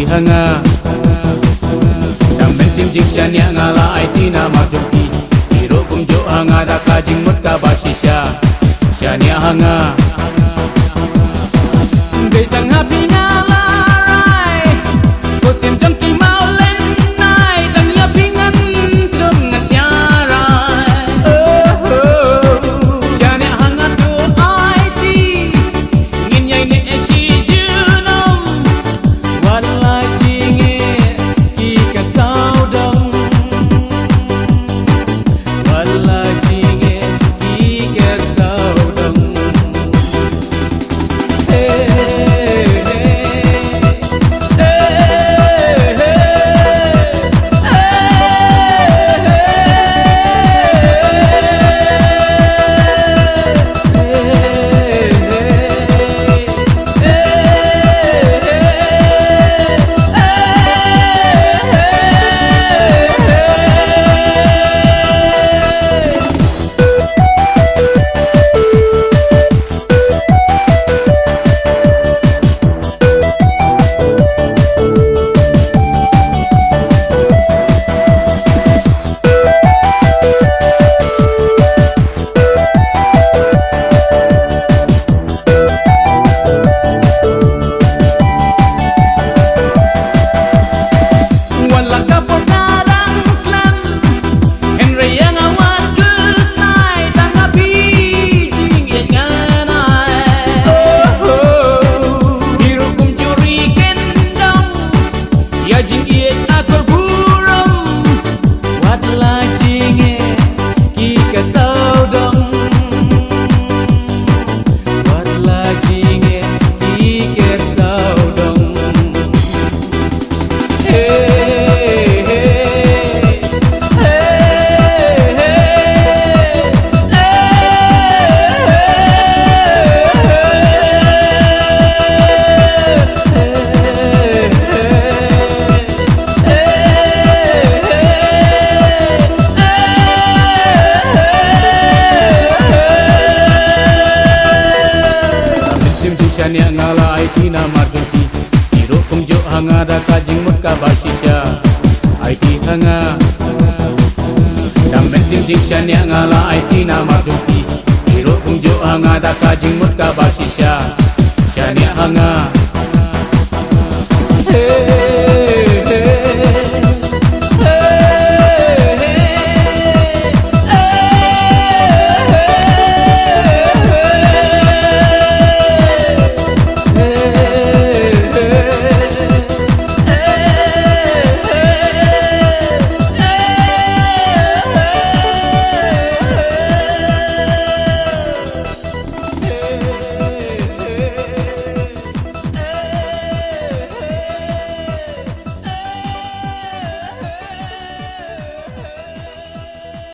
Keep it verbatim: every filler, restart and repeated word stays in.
ha nga. Dang mynsiem jingshaniah nga la aiti namar jong phi. Phi ruh kumjuh ha nga da ka jingmut kaba shisha. Shaniah ha nga. Dei tang ha phi nga la rai. Ko sien jong ki mawlynnai, tang ïa phi ngan dum ngan shah rai. Oh, oh. Shaniah ha nga to aiti. Ngin ïai neh shi junom. Wat la jingeh ki ka sawdong. Wat la jingeh ki ka sawdong. Eh, eh, eh, eh, eh. Wat la ka por ka dang slem, hynrei ïa nga wat khuslai tang ha phi jingïeit ngan ai. Oh, oh. Phi ruh kumjuh ri kyndong, ïa jingïeit akor burom. Wat la jingeh ki ka sawdong. Wat la jingeh ki ka sawdong. Hey, hey, hey, hey, hey. Shaniah nga la aiti namar jong phi. Phi ruh kumjuh ha nga da ka jingmut kaba shisha. Aiti ha nga. Dang mynsiem jingshaniah nga la aiti namar jong phi. Phi ruh kumjuh ha nga da ka jingmut kaba shisha. Shaniah ha nga. Hey,